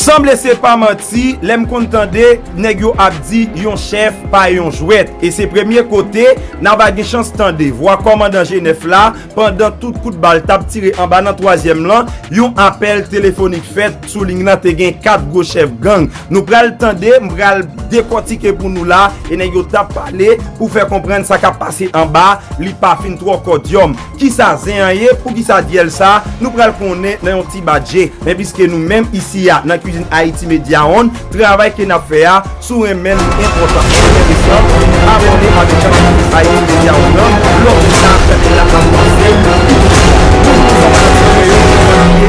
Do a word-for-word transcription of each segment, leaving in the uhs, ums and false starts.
Sanble se pa manti, lè m konn tande nèg yo ap di yon chèf pa yon jwèt. E se premye kote n a va gen chans tande vwa kòmandan Jenèf la pandan tout kout bal t ap tire anba nan twazyèm lan, yon apèl telefonik fèt sou liy lan, te gen kat gwo chèf gang. Nou pral tande, m pral dekòtike pou nou la, e nèg yo t ap pale pou fè konprann sa k ap pase anba, li pa fin twò kòdyòm. Kisa zen an ye? Poukisa dyèl sa? Nou pral konnen nan yon ti badje. Men piske nou menm isi a nan Kwizin Ayiti Media One, travay ke n ap fè a, si w renmen l, li enpòtan, enteresan, abòne avèk chanèl Ayiti Media One nan. Lòt sa, chanèl la ap pase.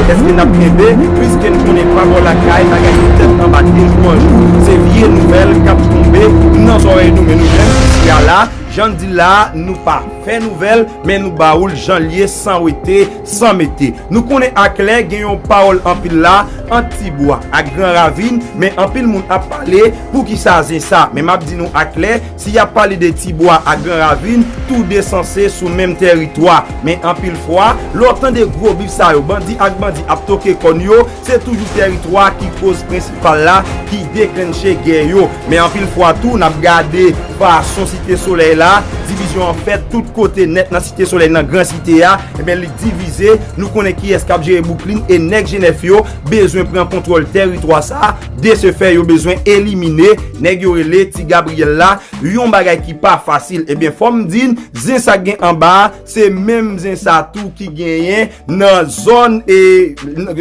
Èske n ap kenbe? Piske n konnen pa bò lakay, bagay yo tèt anba de jou an jou. Se vye nouvèl k ap tonbe nan zòrèy nou, men nou menm isi a la, jan n di l la, nou pa fè nouvèl, men nou ba ou l jan l ye, san wete, san mete. Nou konnen aklè gen yon pawòl anpil la ant Tibwa ak Gran Ravin, men anpil moun ap pale poukisa zen sa. Men m ap di nou aklè, si y ap pale de Tibwa ak Gran Ravin, tou de sanse sou menm tèritwa. Men anpil fwa, lè w tande gwo bif sa yo, bandi ak bandi ap toke kòn yo, se toujou tèritwa ki koz prensipal la ki deklenche gè yo. Men anpil fwa tou, n ap gade fason Site Solèy la, divizyon an fèt tout kote nèt nan Site Solèy, nan gran site a, ebyen li divize, nou konnen kiyès k ap jere Bouklin, e nèg Jenèf yo bezwen pran kontwòl tèritwa sa, de se fè yo bezwen elimine nèg yo rele Ti Gabriyèl la, yon bagay ki pa fasil. Ebyen fò m di n, zen sa k gen anba a, se menm zen sa tou ki genyen nan zòn e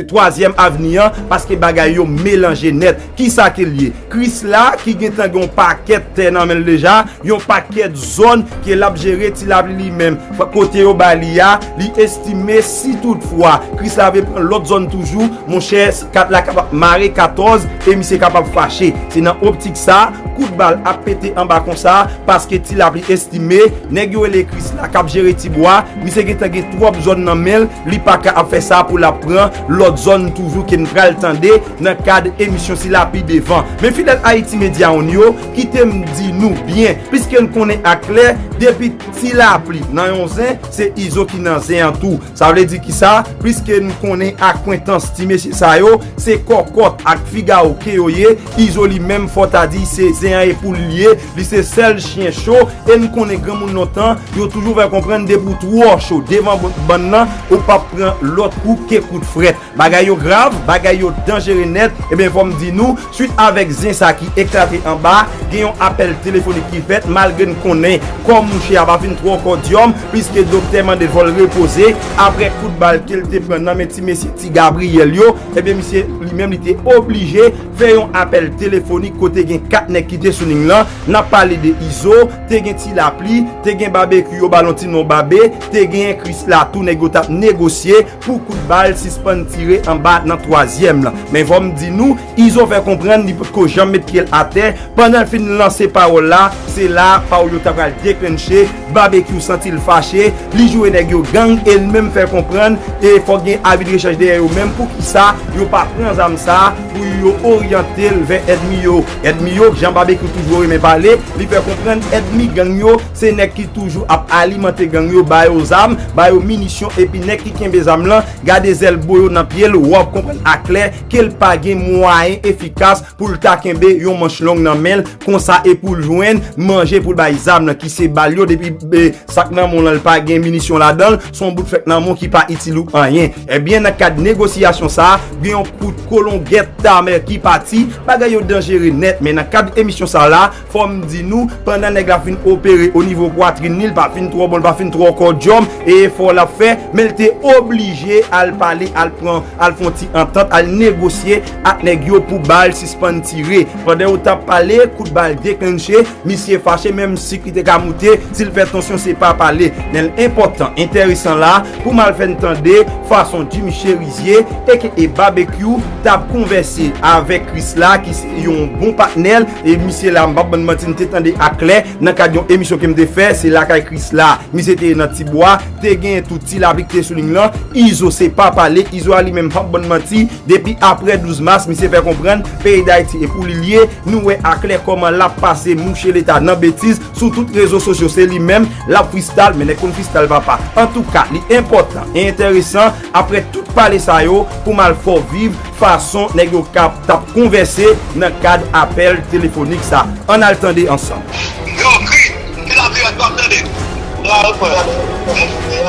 twazyèm avni an, paske bagay yo melanje nèt. Kisa ke l ye? Krisla ki gentan gen yon pakèt tè nan men l deja, yon pakèt zòn ke l ap jere, Ti Lapli li menm, kote yo ba li a, li estime si toutfwa Krisla vle pran lòt zòn toujou, monchè, kat la kapab mare katòz e misye kapab fache. Se nan optik sa, kout bal ap pete anba konsa, paske Ti Lapli estime nèg yo rele Krisla k ap jere Tibwa, misye gentan gen twòp zòn nan men l, li pa ka ap fè sa pou l ap pran lòt zòn toujou ke n pral tande nan kad emisyon sila pi devan. Men fidèl Ayiti Media One yo, kite m di nou byen, piske n konnen aklè, depi Ti Lapli nan yon zen, se Izo ki nan zen an tou. Sa vle di kisa? Piske n konnen akwentans ti mesye sa yo, se kòkòt ak figawo ke yo ye, Izo li menm, fò ta di, se zen an e pou li l ye, li se sèl chyen cho, e n konnen granmoun lontan, yo toujou fè konprann depi w twò cho devan bann nan, ou p ap pran lòt kou ke kout frèt. Bagay yo grav, bagay yo danjere nèt, ebyen fò m di nou, swit avèk zen sa ki eklate anba, gen yon apèl telefonik ki fèt, malgre n konnen kò mouche a pa fin twò kòdyòm, piske doktè mande l fò l repoze, aprè kout bal ke l te pran nan men ti mesye Ti Gabriyèl yo, ebyen misye li menm li te oblije fè yon apèl telefonik kote gen kat nèg ki te sou liy lan, n ap pale de Izo, te gen Ti Lapli, te gen Babekyou yo ba l yon ti non Babe, te gen Krisla tou nèg yo t ap negosye, pou kout bal sispann tire anba nan twazyèm lan. Men fò m di nou, Izo fè konprann li potko janm met pye l atè. Pandan l fin lanse pawòl la, se la pawòl yo ta pral deklenche. Babekyou santi l fache, li joure nèg yo gang e l menm fè konprann e fòk gen avi de rechèch dèyè yo menm. Poukisa yo pa pran zam sa pou yo oryante l vè ènmi yo? Ènmi yo, jan Babekyou toujou renmen pale, li fè konprann ènmi gang yo se nèg ki toujou ap alimante gang yo, ba yo zam, ba yo minisyon, epi nèg ki kenbe zam lan, gade zèl bo yo nan pye l, w ap konprann aklè ke l pa gen mwayen efikas pou l ta kenbe yon manch long nan men l konsa e pou l jwenn manje pou l bay zam nan ki se bal yo, depi e, sa k nan men w lan l pa gen minisyon ladan l, se yon bout fèk nan men w ki pa itil ou anyen. Ebyen, nan kad negosyasyon sa a, gen yon kout kolongèt tamè ki pati, bagay yo danjere nèt, men nan kad emisyon sa a la, fò m di nou, pandan nèg la fin opere o nivo pwatrin li, l pa fin twò bon, l pa fin twò kòdyòm, e efò l ap fè, men l te oblije al pale, al pran, al fè yon ti antant, al negosye ak nèg yo pou bal sispann tire. Pandan yo t ap pale, kout bal deklenche, misye fache, menm sik li te ka moute, si l fè tansyon se pa pale. Men l enpòtan, enteresan la, pou m al fè n tande fason Jimmy Cherizier, aka Babekyou, t ap konvèse avèk Krisla, ki se yon bon patnè l, e misye la, m p ap ban n manti, n te tande aklè, nan kad yon emisyon ke m te fè, se lakay Krisla, misye te ye nan Tibwa, te gen tou Ti Lapli ki te sou liy lan, Izo se pa pale, Izo a li Menm p ap ban n manti, depi aprè douz mas, misye fè konprann peyi Dayiti e pou li l ye, nou wè aklè kòman l ap pase mouche Leta nan betiz sou tout rezo sosyo, se li menm l ap freestyle, men nèg konn freestyle papa. Antouka, li enpòtan e enteresan, aprè tout pale sa yo, pou m al fè w viv fason nèg yo k ap t ap konvèse nan kad apèl telefonik sa. Ann al tande ansanm. Yo, Chris, se la peyòd w ap tande.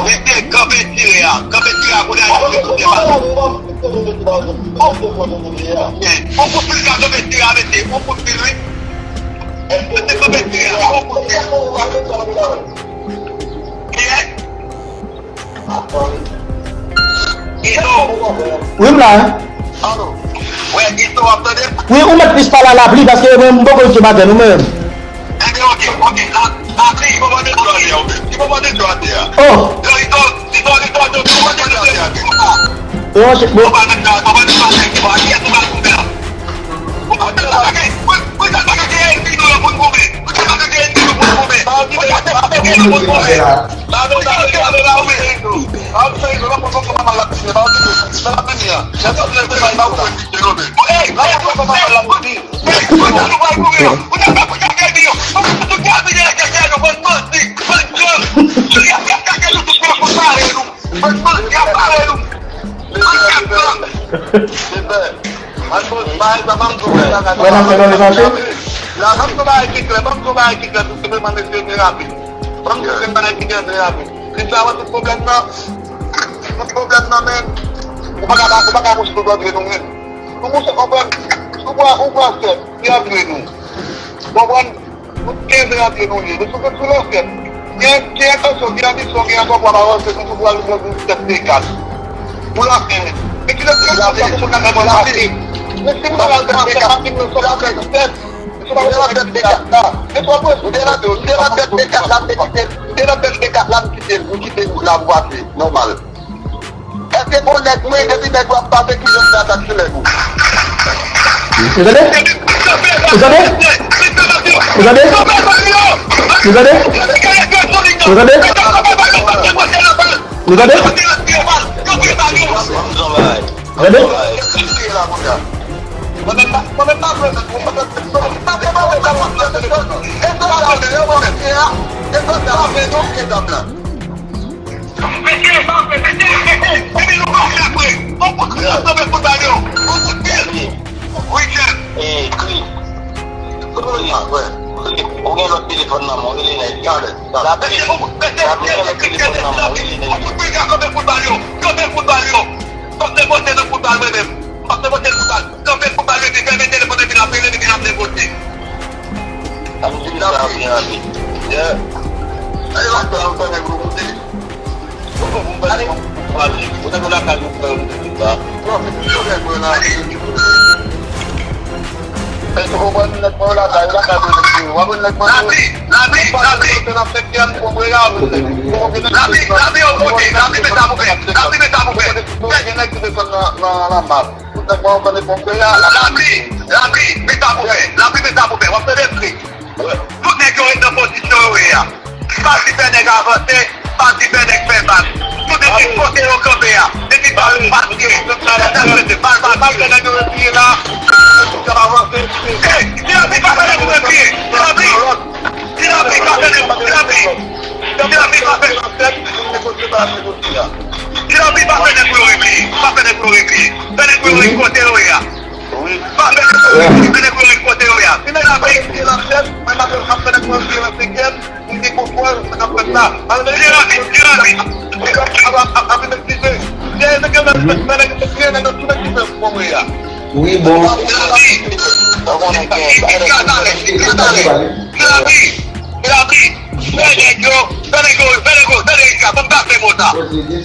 Rete kanpe tire a. Kanpe tire a, kounye a, yo koute bal. On kout pil ka kanpe tire a, mete. On kout pil, wi. Mete kanpe tire a, on kout pil. Kiyès? Wi, m la, en. Wi, ou mèt plis pale a lapli, paske mwen, m poko di maten, ou menm. Oh, shit, bro. Ban m fè yon bagay ki klè, ban m fè yon bagay ki klè, tout se mande se rapid. Ban m di se bagay ki klè, se rapid. Li sa wè tout pwoblèm nan. Tout pwoblèm nan, men. Ou pa ka, ou pa ka mouche pou antre nou, men. Nou mouche konprann. Ou pran, ou pran sèt, li antre nou. Konprann? Nou kenz antre nou ye. Nou sou, sou lòfèt. Gen, gen entansyon, gen anbisyon, gen antanpwa pa avanse, nou sou pral pran sèt de kat. Pou lòfèt. Men kilès ki responsab pou moun nan menm pase? Men si moun nan al pran sèt, pa fin nan sòt sèt. Ou te nan tèt de kat la. Ou te nan tèt de kat la, m te kite l. Ou te nan tèt de kat la, m kite l. Ou kite l la pou pase. Nòmal. Èske gon nèg mwen, depi nèg yo ap pase, ki jwenn atak sou nèg ou? Ou tande? Ou tande? Ou tande? Ou tande? Ou tande? Ou tande? Ou tande? Ou tande? Mesye, pa fè, mesye, mesye, epi nou pa fè vre. On kout pil, ansanm fout bal yo. On kout pil. Wi, chèf. Ekri. Ou gen lòt telefòn nan men w, rele nèg yo. Mesye, on kout, mesye, mesye, mesye, mesye, on kout pil, kanpe fout bal yo. Kanpe fout bal yo. Pase bote nan fout bal mwen menm. Pase bote nan fout bal. Kanpe fout bal yo, epi fèmen telefòn, epi n ap rele, epi n ap negosye. Ap di sa byen rapid. Yeah. Ayo, la, sa, sa, nèg yo monte. Ou konn mwen pale, ou nèg lakay ou frè ou tout sa. Èske ou konprann nèg mwen yo lakay, yo lakay mwen nèg yo. W ap wè nèg mwen yo. Lavi, lavi, lavi. Lavi, lavi, yo kote, lavi, men sa pou fè. Lavi, men sa pou fè. Gen nèg ki desann nan, nan, nan mas. Tout nèg mwen yo konn epon fè a. Lavi, lavi, men sa pou fè. Lavi, men sa pou fè. W ap tande pri. Tout nèg yo ret nan pozisyon yo ye a. Pa di fè nèg avanse, pa di fè nèg fè bak. Tout ekip kote yo kanpe a. Epi bal pa tire. Bal pa tire. Nèg yo retire la. Yo pa avanse. Ey, Ti Lavi pa fè nèg yo repliye. Ti Lavi. Ti Lavi pa fè nèg, Ti Lavi. Ti Lavi pa fè. Ti Lavi pa fè nèg yo repliye. Pa fè nèg yo repliye. Fè nèg yo ret kote yo ye a. Wi. Pa fè nèg yo ret kote yo ye a. Ti Lavi. M gen kontwòl sa k ap fèt la. Ti Lavi, Ti Lavi. Wi, bon. Ti Lavi, Ti Lavi. Fè nèg yo, fè nèg yo, fè nèg yo, fè nèg yo, ban m pase mo sa.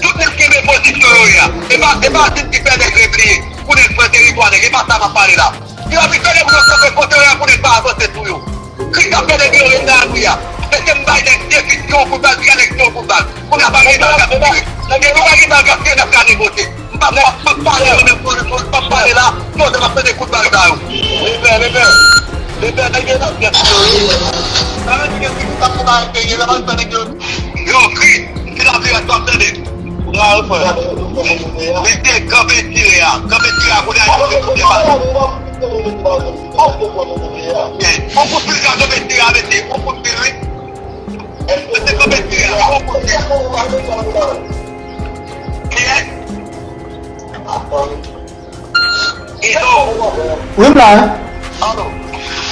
Tout nèg kenbe pozisyon yo ye a. E pa, e pa Sid ki fè nèg repliye pou nèg pran teritwa nèg. E pa sa m ap pale la. Ti Lavi, fè nèg yo kanpe kote yo ye a pou nèg pa avanse sou yo. Kris ap fè nèg yo ret nan abri a. Mesye, m bay nèg defi, yon kout bal, tire nèg yon kout bal. Kounye a pa gen bal k ap tire. Nèg yo pa gen bal k ap tire, n ap ka negosye. M p ap, m p ap pale, m p ap pale la. Non, se m ap tande kout bal sa yo. Lepè, lepè. Lepè, nèg yo nan fyèf yo. Sa vle di ke si nou t ap fè bagay serye, lè m al fè nèg yo. Yo, Kris, si la peyòd w ap tande. Mete kanpe tire a. Kanpe tire a kounye a. On kout pil ka kanpe tire a mete. On kout pil wi. Mete kanpe tire a. On kout pil. Kiyès? Ito. Wi, m la, hein. Alo.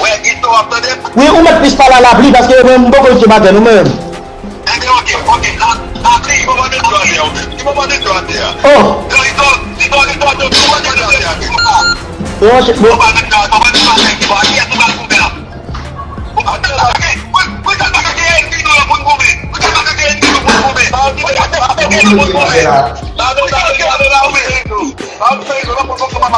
Wè, Ito, w ap tande m? Wi, ou mèt plis pale a lapli, paske mwen, m poko itye maten, nou menm. Ebyen, oke, oke. La, lapli, ki moman de dlo atè a? Ki moman de dlo atè a? Oh. Ito, Ito, Ito, Ito, ki moman de dlo atè a? Yo, se bon. Ou pa mèt la, ou pa mèt la, ki pa, kiyès ou pral kouvè a? Ou pa mèt la, wi, wi, sa pa ka gen ennmi nou yo pou n kouvè. Wi, sa pa ka gen ennmi nou pou n kouvè. Wi, sa pa ka gen ennmi nou pou n kouvè. Ba nou sa, wi, ba nou la, wi. Ba nou sa, wi, ba nou sa, wi.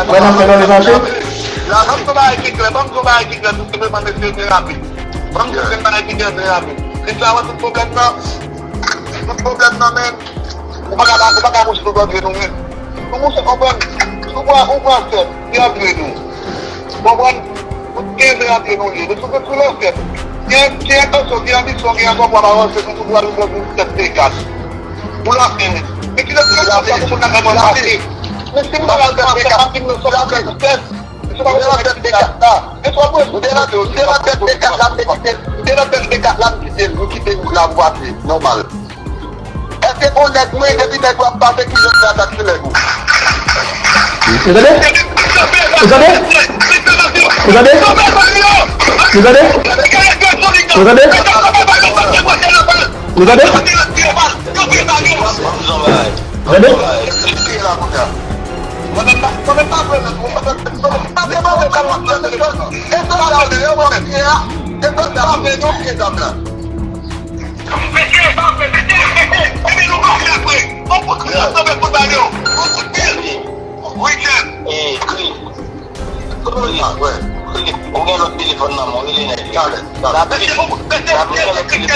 Wè n ap fè nan levante. La, ban m tou bagay ki klè, ban m tou bagay ki klè, tou senpleman, mesye, trè rapid. Ban m tou bagay ki klè, trè rapid. Kris la wè tout pwoblèm nan. Tout pwoblèm nan, men. Ou pa ka, ou pa ka mouche tout antre nou, men. Nou mouche konprann. Ou pran, ou pran sèt, li antre nou. Konprann? Tout kenz antre nou ye. Depi sou, sou lè sèt. Gen, gen entansyon, gen anbisyon, gen anpwa pou avanse, nou tout pral pran pou sèt de kat. Pou la fin. Men ki lè pou nou pase pou moun nan kòmanse. Men si nou pa pral pran sèt, pa fin nan sòt sèt. Ou te nan tèt de kat la. Ou te nan tèt de kat la, m te kite, ou te nan tèt de kat la, m kite, nou kite nou la pou pase, nòmal. Èske gon nèg mwen, depi nèg yo ap pase, ki jan fè atak sou nèg ou? Ou tande? Ou tande? Ou tande? Ou tande? Ou tande? Ou tande? Ou tande? Ou tande? Ou gen lòt telefòn nan men w, rele nèg yo. Talè, talè. Ou gen lòt telefòn nan men w, rele nèg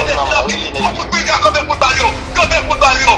yo.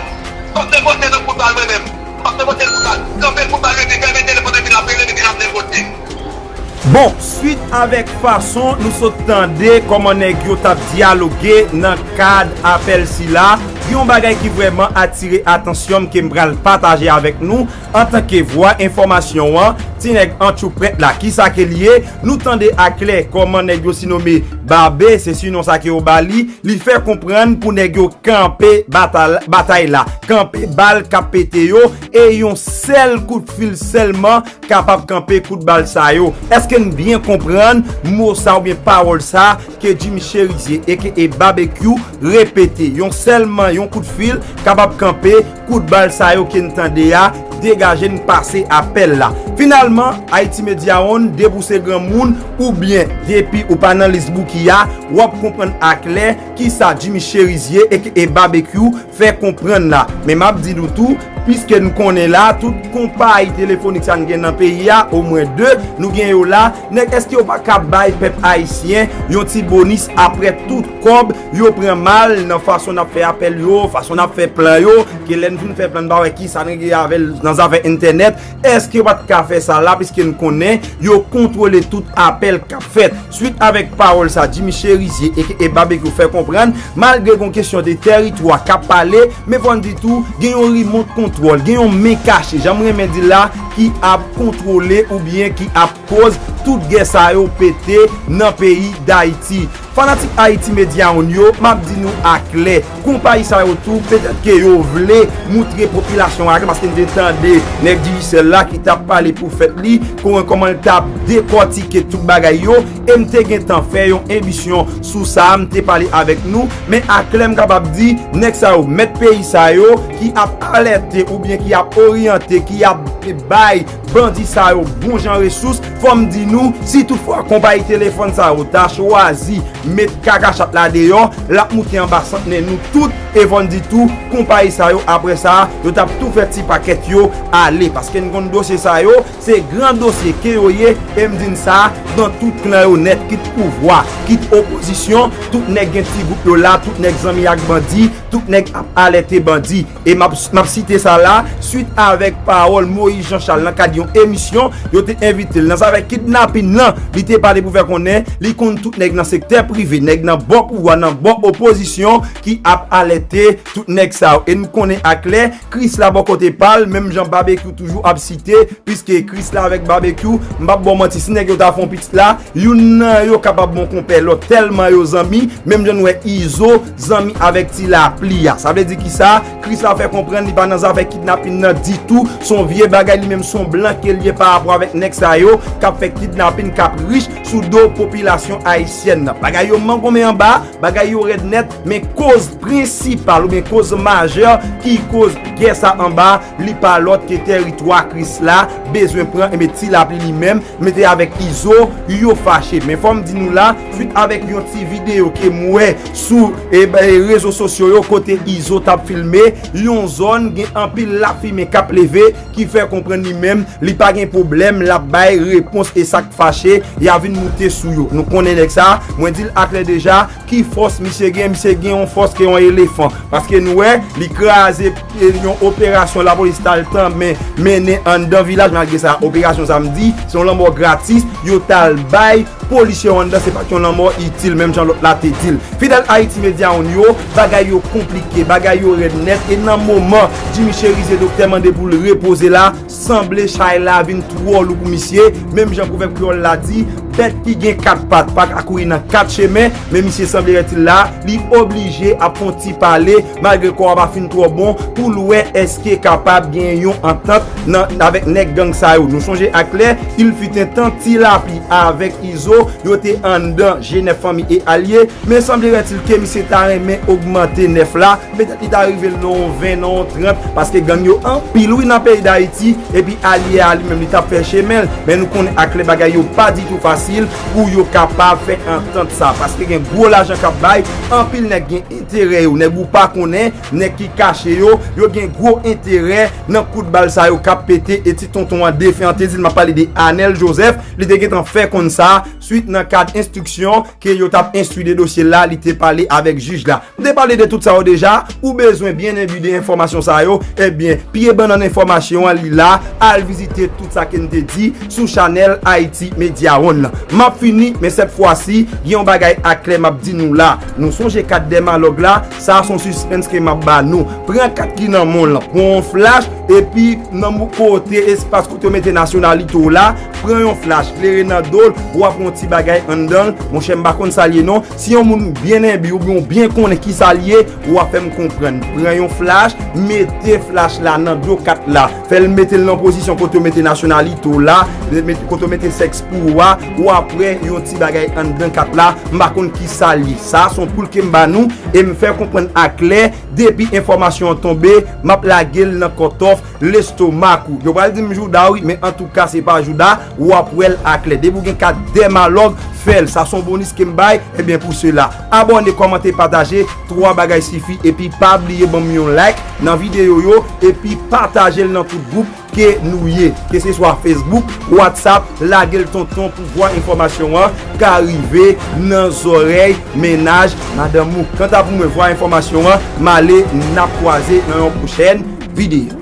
Bon, swit avèk fason nou sot tande kòman nèg yo t ap dyaloge nan kad apèl sila, gen yon bagay ki vrèman atire atansyon m ke m pral pataje avèk nou antanke vwa enfòmasyon an. Ti nèg antchouprèt la, kisa ke l ye? Nou tande aklè kòman nèg yo sinome Babe, se sinon sa ke yo ba li, li fè konprann pou nèg yo kanpe batal-, batay la, kanpe bal k ap pete yo, e yon sèl kout fil sèlman kapab kanpe kout bal sa yo. Èske n byen konprann mo sa oubyen pawòl sa ke Jimmy Chérizier, aka Babekyou, repete? Yon sèlman, yon kout fil kapab kanpe kout bal sa yo ke n tande a. Degaje n pase apèl la. Finalman, Haiti Media One debouse granmoun, oubyen depi ou pa nan lis Bouki a, w ap konprann aklè kisa Jimmy Chérizier, aka Babekyou, fè konprann la. Men m ap di nou tou, piske n konnen la, tout konpayi telefonik sa n gen nan peyi a, omwen de, nou gen yo la. Nèg, èske yo pa ka bay pèp ayisyen yon ti bonis apre tout kòb yo pran mal nan fason n ap fè apèl yo, fason n ap fè plan yo, ke lè n fin fè plan, n pa wè kisa n regle avè l nan zafè entènèt? Èske yo pa t ka fè sa la, piske n konnen yo kontwole tout apèl k ap fèt? Swit avèk pawòl sa, Jimmy Chérizier, aka Babekyou, fè konprann, malgre gon kesyon de tèritwa k ap pale, men fò n di tou, gen yon rimot kontwòl, gen yon men kache, jan m renmen di l la, ki ap kontwole oubyen ki ap koz tout gè sa yo pete nan peyi Dayiti. Fanatik Haiti Media One yo, m ap di nou aklè, konpayi sa yo tou, petèt ke yo vle moutre popilasyon an aklè, paske n te tande nèg Digicel la ki t ap pale pou fèt li, kòman, kòman l t ap dekòtike tout bagay yo, e m te gentan fè yon emisyon sou sa, m te pale avèk nou, men aklè m kapab di, nèg sa yo, mèt peyi sa yo, ki ap alète oubyen ki ap oryante, ki ap bay bandi sa yo bon jan resous. Fò m di nou, si toutfwa konpayi telefòn sa yo ta chwazi met kaka chat la deyò, l ap moute anba sant nen nou tout. E fò n di tou, konpayi sa yo, apre sa, yo t ap tou fè ti pakèt yo ale. Paske n konn dosye sa yo, se gran dosye ke yo ye, e m di n sa, nan tout klan yo nèt, kit pouvwa, kit opozisyon, tout nèg gen ti gwoup yo la, tout nèg zanmi ak bandi, tout nèg ap alète bandi. E m ap, m ap site sa la, swit avèk pawòl Moïse Jean Charles nan kad yon emisyon, yo te envite l. Nan zafè kidnapin nan, li te pale pou fè konnen, li konn tout nèg nan sektè prive, nèg nan bò pouvwa, nan bò opozisyon, ki ap alète tout nèg sa yo. E nou konnen aklè, Krisla bò kote pa l, menm jan Babekyou toujou ap site, piske Krisla avèk Babekyou, m p ap ba w manti, si nèg yo ta fè yon pitit la, youn nan yo kapab bon konpè lòt, tèlman yo zanmi, menm jan n wè Izo zanmi avèk Ti Lapli a. Sa vle di kisa? Krisla fè konprann li pa nan zafè kidnapin nan ditou, se yon vye bagay, li menm se yon blan ke l ye pa rapò avèk nèg sa yo k ap fè kidnapin, k ap rich sou do popilasyon ayisyèn nan. Bagay yo mangonmen anba, bagay yo rèd nèt, men koz prensipal oubyen koz majè ki koz gè sa anba, li pa lòt ke tèritwa Krisla bezwen pran, enben Ti Lapli li menm mete avèk Izo, yo fache. Men fò m di nou la, swit avèk yon ti videyo ke m wè sou, e, e, rezo sosyo yo, kote Izo t ap filme yon zòn, gen anpil lafimen k ap leve, ki fè konprann li menm, li pa gen pwoblèm, l ap bay repons e sa k fache, y a vin moute sou yo. Nou konnen nèg sa, mwen di l aklè deja, ki fòs misye gen, misye gen yon fòs ke yon elefan. Paske nou wè, li kraze, e, yon operasyon lapolis t al tanmen mennen anndan vilaj, malgre sa, operasyon sa m di, se yon lanmò gratis, yo t al bay polisye yo anndan, se pa t yon lanmò itil, menm jan lòt la te di l. Fidèl Haiti Media One yo, bagay yo konplike, bagay yo rèd nèt, e nan moman Jimmy Chérizier doktè mande pou l repoze la, sanble chay la vin twò lou pou misye, menm jan pwovèb kreyòl la di, bèt ki gen kat pat pa ka kouri nan kat chemen, men misye sanble rèt la, li oblije ap fè yon ti pale, malgre kò a pa fin twò bon, pou l wè èske kapab gen yon antant nan, avèk nèg gang sa yo. Nou sonje aklè, il fut un temps, Ti Lapli avèk Izo, yo te anndan G nèf Fanmi e Alye, men sanble rèt il ke misye ta renmen ogmante nèf la, petèt li ta rive l nan yon ven, nan yon trant, paske gang yo anpil wi nan peyi Dayiti, epi alye a li menm li t ap fè chemen l, men nou konnen aklè bagay yo pa ditou fasil pou yo kapab fè antant sa, paske gen gwo lajan k ap bay, anpil nèg gen enterè yo, nèg ou pa konnen, nèg ki kache yo, yo gen gwo enterè nan kout bal sa yo k ap pete, e ti tonton an defen an te di l, m ap pale de Anèl Jozèf, li te gentan fè konn sa, swit nan kad enstriksyon ke yo t ap enstwi de dosye la, li te pale avèk jij la. M te pale de tout sa yo deja, ou bezwen byen enbi de enfòmasyon sa yo, ebyen, pye bannann enfòmasyon an li la, al vizite tout sa ke n te di sou chanèl Haiti Media One nan. M ap fini, men sèt fwa si, gen yon bagay aklè m ap di nou la. Nou sonje kat dèmalòg la, sa se yon sispens ke m ap ba nou. Pran kat ki nan men w lan, pran yon flach, epi nan mo-, kote espas kote yo mete nasyonalite w la, pran yon flach, klere nan do l, w ap wè yon ti bagay anndan l. Monchè, m pa konn sa l ye non. Si yon moun byen enbi oubyen w byen konnen ki sa l ye, w ap fè m konprann. Pran yon flach, mete flach la nan do kat la. Fè l mete l nan pozisyon kote yo mete nasyonalite w la, met-, kote yo mete sèks pou ou a, w ap wè yon ti bagay anndan kat la, m pa konn ki sa l ye. Sa se yon poul ke m ba nou, e m fè konprann aklè, depi enfòmasyon an tonbe, m ap lage l nan kòtòf lestomak ou. Yo pral di m jouda wi, men antouka se pa jouda, w ap wè l aklè. Depi w gen kat dèmalòg, fè l. Sa se yon bonis ke m bay, ebyen pou sela. Abòne, kòmante, pataje, twa bagay sifi, epi pa bliye ban m yon like nan videyo yo, epi pataje l nan tout gwoup ke nou ye, keseswa Facebook, WhatsApp, lage l tonton pou vwa enfòmasyon an ka rive nan zòrèy mennaj madanm ou. Kanta pou mwen, vwa enfòmasyon an, m ale, n ap kwaze nan yon pwochèn videyo.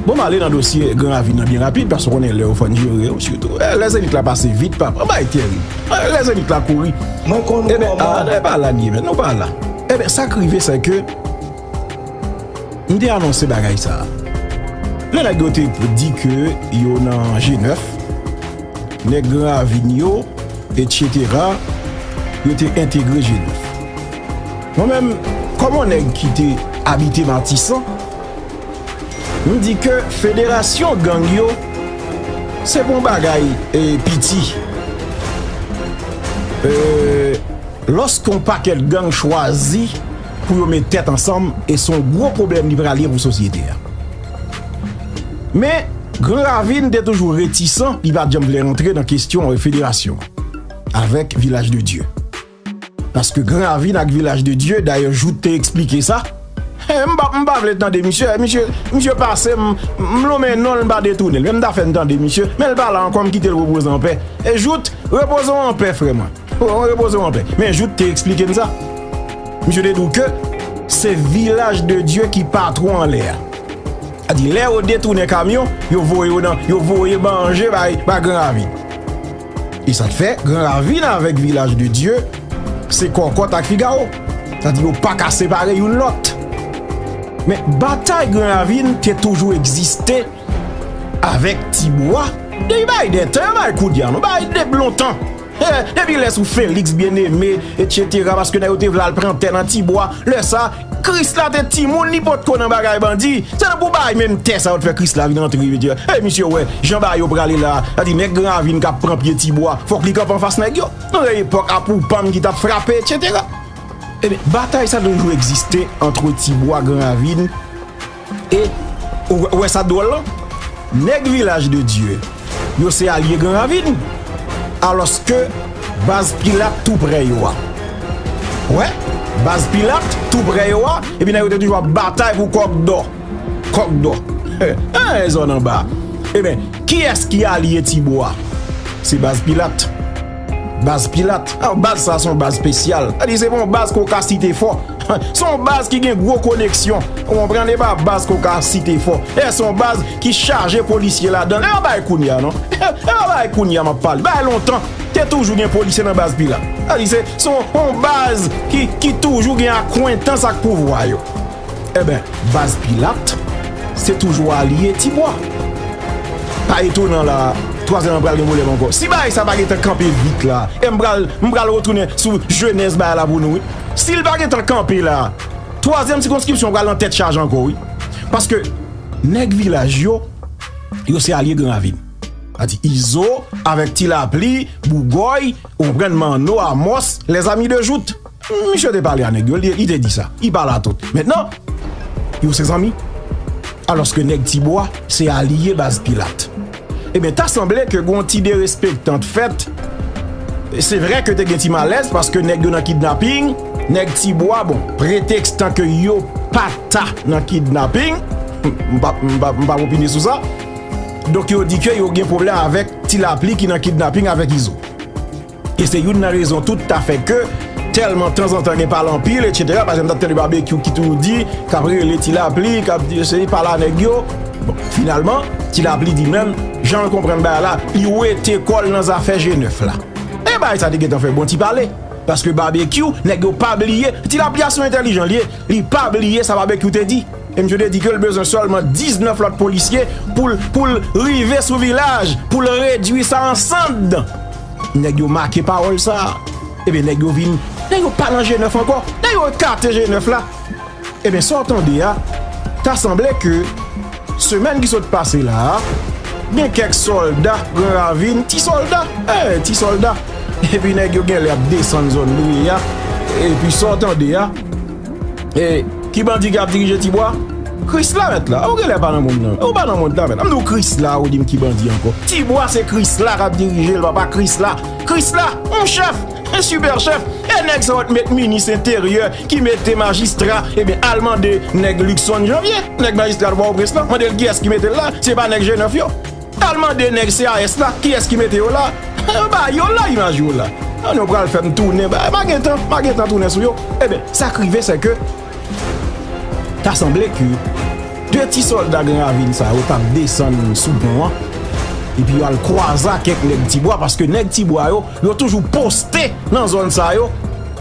Bon, m ale nan dosye Gran Ravin nan byen rapid, paske w konnen lè yo fò n jere yo, sitou, eh, lè zenit la pase vit, papa, bagay terib. Eh, lè zenit la kouri. Mwen konn kòman. Ebyen, ah, pa la, Guy, men nou pa la. Ebyen, sa k rive, se ke m te anonse bagay sa a. Lè nèg yo te di ke yo nan G nèf, nèg Gran Ravin yo, etsetera, yo te entegre G nèf. Mwen menm, kòm yon nèg ki te abite Matisan, m di ke federasyon gang yo, se pa yon bagay, eh, piti. Eh, Lòske yon pakèt gang chwazi pou yo met tèt ansanm, e se yon gwo pwoblèm li pral ye pou sosyete a. Men, Gran Ravin te toujou retisan, li pa t janm vle rantre nan kesyon, eh, federasyon avèk Vilaj de Dye. Paske Gran Ravin ak Vilaj de Dye, dayè, Jout te eksplike sa. Eh, m pa, m pa vle tande misye, eh, misye, misye pase, m, m lonmen non l, m pa detounen l. Men m ta fè n tande misye, men l pa la ankò, m kite l repoze anpè. E Jout, repoze w anpè, frè mwen. Repoze w anpè. Men Jout te eksplike n sa. Misye te di w ke se Vilaj de Dye ki patwon anlè a. Sa di, lè yo detounen kamyon, yo voye yo nan, yo voye manje bay, bay Gran Ravin. E sa k fè Gran Ravin avèk Vilaj de Dye se kòkòt ak figawo. Sa di, yo pa ka separe youn lòt. Men batay Gran Ravin te toujou egziste avèk Tibwa. Depi bay de tan, yo bay kounye a, non, bay depi lontan. Eh, depi lè sou Félix Bien-Aimé, etsetera, paske nèg yo te vle al pran tè nan Tibwa. Lè sa, Krisla te timoun, li potko nan bagay bandi. Se nan pou bay menm tè sa yo t fè Krisla vin antre, vin di, "Ey, misye, wè, jan bagay yo prale la, sa di nèg Gran Ravin k ap pran pye Tibwa, fòk li kanpe anfas nèg yo." Nan epòk Apoupam ki t ap frape, etsetera. Ebyen, batay sa toujou egziste antre Tibwa, Gran Ravin, e, ou, ou wè sa dwòl lan? Nèg Vilaj de Dye, yo se alye Gran Ravin, alòske baz Pilat tou prè yo a. Wè, baz Pilat tou prè yo a, epi nèg yo te toujou ap batay pou kòk dò. Kòk dò. An, zòn anba. Ebyen, kiyès ki alye Tibwa? Se baz Pilat. Baz Pilat. A, baz sa se yon baz espesyal. Sa di se pa yon baz ke w ka site fò. Se yon baz ki gen gwo koneksyon. Ou konprann? E pa baz ke w ka site fò. E se yon baz ki chaje polisye ladan l. E pa bagay kounye a, non. E pa bagay kounye a m ap pale. Bagay lontan. Te toujou gen polisye nan baz Pilat. Sa di se, se yon, yon baz ki, ki toujou gen akwentans ak pouvwa yo. Ebyen, baz Pilat, se toujou alye Tibwa. Pa etonan la, twazyèm an pral gen pwoblèm ankò. Si bagay sa pa gentan kanpe vit la, e m pral, m pral retounen sou jenèz bagay la pou nou, wi. Si l pa gentan kanpe la, twazyèm sikonskripsyon pral nan tèt chaje ankò, wi. Paske nèg Vilaj yo, yo se alye Gran Ravin. Sa di Izo avèk Ti Lapli, Bougòy, ou konprann, Manno, Amòs, les amis de Jout. Misye te pale a nèg yo, li, li te di sa. Li pale a tout. Mentnan, yo se zanmi. Alòske nèg Tibwa se alye baz Pilat. Ebyen, ta sanble ke gon ti derespektan t fèt. Se vre ke te gen ti malèz paske nèg yo nan kidnaping, nèg Tibwa, bon, pretekstan ke yo pa ta nan kidnaping, m pa, m pa, m pa opine sou sa. Donk, yo di ke yo gen pwoblèm avèk Ti Lapli ki nan kidnaping avèk Izo. E se youn nan rezon toutafè ke tèlman tanzantan gen pale anpil, etsetera. Pa egzanp, m t ap tande Babekyou ki toujou di, k ap rele Ti Lapli, k ap di, se pale a nèg yo. Bon, finalman, Ti Lapli di menm, jan l konprann bagay la, li wete kò l nan zafè G nèf la. E bagay sa te gentan fè bon ti pale. Paske Babekyou, nèg yo pa bliye, Ti Lapli a se yon entèlijan li ye, li pa bliye sa Babekyou te di. E misye te di ke l bezwen sèlman diznèf lòt polisye pou l, pou l rive sou Vilaj, pou l redui sa an sann. Nèg yo make pawòl sa a. Ebyen, nèg yo vin, nèg yo pa nan G nèf ankò. Nèg yo ekate G nèf la. Ebyen, sa w tande a, ta sanble ke semèn ki sot pase la a, gen kèk sòlda Gran Ravin, ti sòlda, eh, ti sòlda. Epi nèg yo genlè ap desann zòn nou ye a. Epi sa w tande a, e, ki bandi k ap dirije Tibwa? Krisla mèt la. Ou genlè pa nan mond nan. Ou pa nan mond la mèt. Ann di w Krisla, ou di m ki bandi ankò. Tibwa se Krisla k ap dirije l, papa, Krisla. Krisla, yon chèf, yon sipè chèf. E nèg sa yo t met minis enteryè, ki mete majistra, ebyen, al mande nèg Luckson Janvier, nèg majistra Pòtoprens lan, mande l kiyès ki mete l la, se pa nèg G nèf yo. Al mande nèg C A S la, kiyès ki mete yo la. Ba yo la, imaj yo la. An nou pral fè m tounen, ba, m a gentan, m a gentan tounen sou yo. Ebyen, sa k rive, se ke ta sanble ke de ti sòlda Gran Ravin sa yo t ap desann sou pon an, epi yo al kwaze ak kèk nèg Tibwa, paske nèg Tibwa yo, yo toujou poste nan zòn sa yo.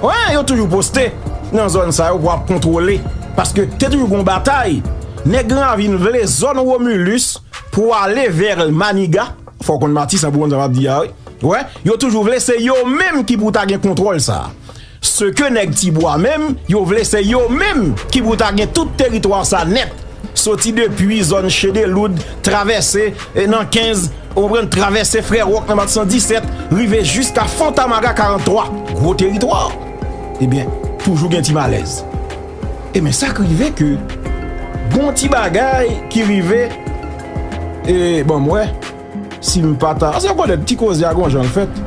Wi, yo toujou poste nan zòn sa yo pou ap kontwole, paske te toujou gon batay. Nèg Gran Ravin vle zòn Romulus pou ale vè Maniga. Fò w konn Matis an pou konn sa m ap di a, wi. Wè, yo toujou vle se yo menm ki pou ta gen kontwòl sa a. Sèke nèg Tibwa menm, yo vle se yo menm ki pou ta gen tout teritwa sa nèt. Soti depi zòn Chedeloud, travèse, e, nan kenz, ou konprann, travèse Frè Wòk nan mat san disèt, rive jiska Fontamara karanntwa. Gwo teritwa. Ebyen, toujou gen ti malèz. Ebyen, sa k rive ke gon ti bagay ki rive E, ban m wè si m pa ta. Paske yo konnen ti koze a gon jan l fèt.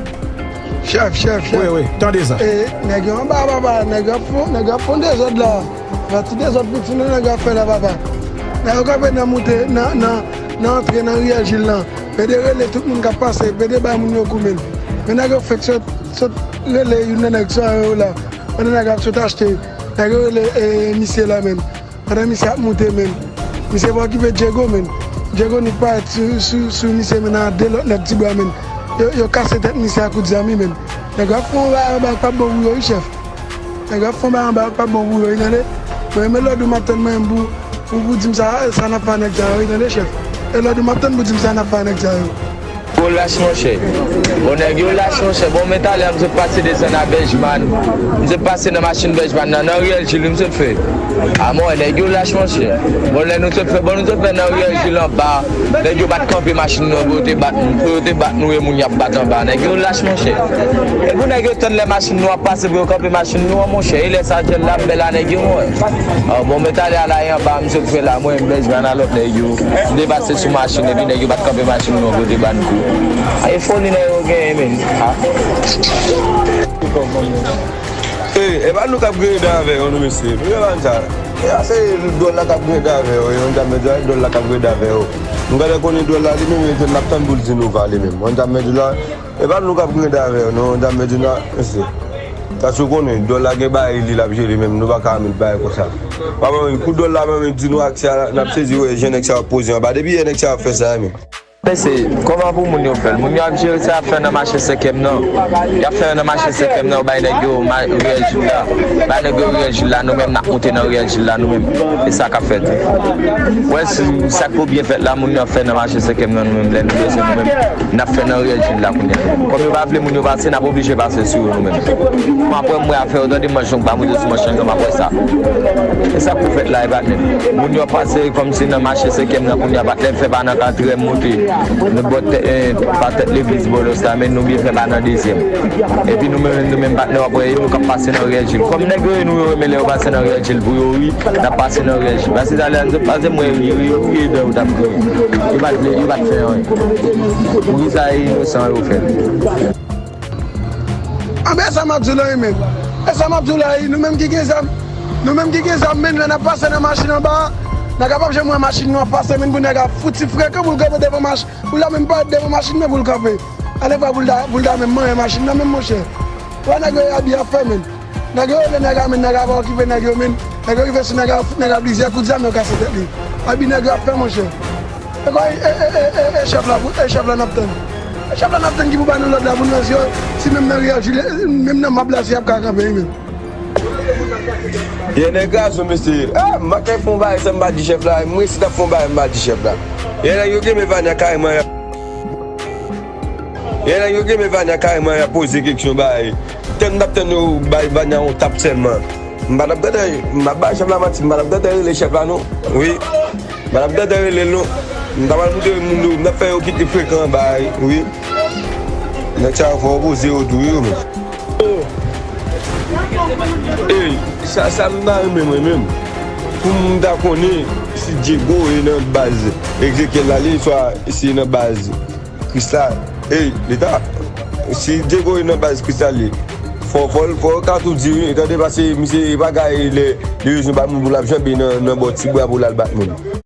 Chèf, chèf, chèf. Wi, wi, tande sa. E, nèg yo anba, papa, nèg yo ap fè, nèg yo ap fè yon dezòd la. Yon ti dezòd piti, non, nèg yo ap fè la, papa. Nèg yo kanpe nan moute, nan, nan, nan antre nan riyèl Jil lan. Pede rele tout moun k ap pase, pede bay moun yo kou men. Men nèg yo fèk sot, sot rele youn nan nèg swa yo la. Pandan nèg yo ap sot achte, nèg yo rele, e, misye la, men. Pandan misye ap moute, men. Misye pa okipe Diego, men. Diego nik parèt sou, sou, sou misye, men, nan de lòt nèg ti bwa, men. Yo, yo kase tèt misye ak kout zam, wi, men. Nèg yo ap fè yon bagay anba k p ap bon pou yo, wi, chèf. Nèg yo ap fè yon bagay anba k p ap bon pou yo, wi, tande. Mwen, men lòd ou m ap tann mwen pou, pou, pou di m sa, sa n ap fè ak nèg sa yo, wi, tande, chèf. E lòd ou m ap tann pou di m sa n ap fè ak nèg sa yo. Yo lach, monchè. Bon, nèg yo lach, monchè. Bon, men talè a, m sot pase desann a Bèjman. M sot pase nan machin Bèjman nan, nan riyèl Jil, m sot fè. A, mwen, nèg yo lach, monchè. Bon, lè nou sot fè, bon, nou sot fè nan riyèl Jil anba. Nèg yo pa t kanpe machin nou an pou yo te bat nou. Pou yo te bat nou, e moun y ap bat anba. Nèg yo lach, monchè. E pou nèg yo tann lè machin nou ap pase pou yo kanpe machin nou an, monchè. E lè sa, jèl la, m bèl a nèg yo, mwen. A, bon, men talè a la, e anba, m sot fè la, mwen, m Bèjman a lòt nèg yo. M te pase sou machin, epi nèg yo pa t kanpe machin nou an pou yo te ban kou. A, e foli nèg yo genyen, men. A. E, e pa nou k ap grede avè yo, non, mesye. Nou pa konn sa. E, a se dòl la k ap grede avè yo, e, yon dam, dòl la k ap grede avè yo. Nou genlè konnen dòl la, li menm, e, n ap tann pou l di nou va, li menm. Yon dam, dòl la, e pa nou k ap grede avè yo, non, yon dam, dòl la, mesye. Paske w konnen, dòl la gen bagay li l ap jere menm, nou pa ka met bagay konsa. Pa mwen, kou dòl la, mwen, di nou aksè a, n ap sezi wè jan nèg sa yo ap poze anba. Depi yè nèg sa yo ap fè sa, men. Men se, kòman pou moun yo fè l? Moun yo ap jere sa y ap fè nan mache senkèm nan. Y ap fè nan mache senkèm nan, yo bay nèg yo ma-, riyèl Jil la. Bay nèg yo riyèl Jil la, nou menm n ap moute nan riyèl Jil la, nou menm. E sa k ap fèt. Wè, si sa k pou byen fèt la, moun yo ap fè nan mache senkèm nan, nou menm, lè nou bezwen, nou menm, n ap fè nan riyèl Jil la kounye a. Kòm yo pa vle moun yo pase, n ap oblije pase sou yo, nou menm. Bon, apre m wè afè yo, tande manch yo, m pa moute sou manch yo, m ap wè sa. E sa k pou fèt la, e pa nèt. Moun yo ap pase kòmsi nan mache senkèm nan kounye a, pa Lè m fè pa nan katriyèm moute, nou bò tè-, eh, pa tèt legliz Bòlòs la, men nou byen fè pa nan dezyèm. Epi nou menm, nou menm patnè w ap wè, e nou k ap pase nan riyèl Jil. Kòm nèg yo, nou yo renmen lè yo pase nan riyèl Jil pou yo ri, n ap pase nan riyèl Jil. Paske talè a, nou sot pase m wè yo ri, yo kriye dan yo t ap kriye. Yo pa t vle, yo pa t fè anyen. Poukisa e inosan yo fè l? Anben, e sa m ap di w la, wi, men. E sa m ap di w la, wi, nou menm ki gen zam, nou menm ki gen zam, men, lè n ap pase nan machin anba a, n a kapab janm wè machin nou ap pase, men, pou nèg ap fouti frekan pou l kanpe devan mach-, pou l ta menm parèt devan machin nan pou l kanpe. Alevwa pou l ta, pou l ta menm manyen machin nan, men, monchè. Wè nèg yo, abi ap fè, men. Nèg yo rele nèg a, men, nèg a pa okipe nèg yo, men. Nèg yo rive sou nèg a, nèg a plizyè kout zam, yo kase tèt li. Abi nèg yo ap fè, monchè. E kwa, e, e, e, e, e chèf la, e chèf la n ap tann. E chèf la n ap tann ki pou ba nou lòd la pou nou wè si yo, si menm nan riyèl Jil, menm nan mab la, si y ap ka kanpe, wi, menm. Yè nèg gason, mesye. Ah, m pa kay fè yon bagay san m pa di chèf la. M resi t ap fè yon bagay, m pa di chèf la. Yè nèg yo kenbe Vania kareman, y ap, yè nèg yo kenbe Vania kareman, y ap poze keksyon bagay. Tèm n ap tann yo bay Vania yon tap sèlman. M pa t ap gentan, m ap bay chèf la manti, m pa t ap gentan rele chèf la non. Wi. M pa t ap gentan rele l non. M ta pral montre moun yo, m t ap fè yo kite frekan anba, wi. Nèg sa yo fò yo poze yo tou, wi, yo menm. Ey, sa, sa m ta renmen mwen menm. Pou m ta konnen si Diego e nan baz Ezekiel la li, swa si e nan baz Kris la, ey, Leta, si Diego e nan baz Kris la li, fò, fò, fò yo ka tou di wi, tande, paske misye e pa ka, lè li bezwen bat moun pou l ap janbe nan, nan bò ti bwa pou l al bat moun.